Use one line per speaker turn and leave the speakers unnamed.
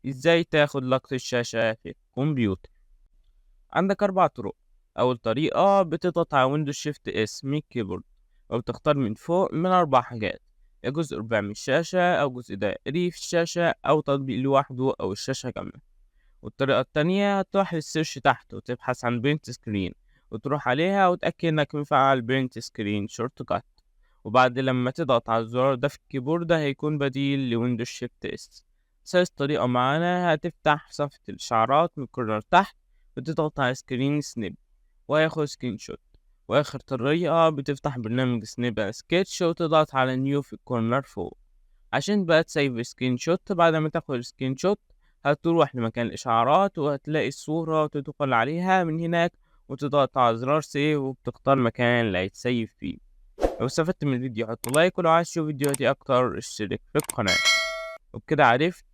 ازاي تاخد لقطة الشاشة في الكمبيوتر. عندك 4 طرق. أول طريقة بتضغط على Windows Shift S من ال keyboard، وبتختار من فوق من 4 حاجات: يا جزء رباعي من الشاشة، أو جزء دائري في الشاشة، أو تطبيق لوحده، أو الشاشة كاملة. والطريقة التانية هتروح لل search تحت وتبحث عن print screen، وتروح عليها وتأكد إنك مفعل print screen shortcut، وبعد لما تضغط على الزرار ده في ال keyboard هيكون بديل ل Windows Shift S. ثالث طريقة معانا هتفتح صفحة الإشعارات من corner تحت وتضغط على screen snip وهياخد screenshot. وآخر طريقة بتفتح برنامج Snip Sketch وتضغط على new في ال corner فوق عشان بقى تسيف screenshot. بعد ما تاخد screenshot هتروح لمكان الإشعارات وهتلاقي الصورة وتدخل عليها من هناك وتضغط على زرار save وبتختار مكان اللي هيتسيف فيه. لو استفدت من الفيديو حط like، ولو عايز تشوف فيديوهاتي أكتر اشترك في القناة. وبكده عرفت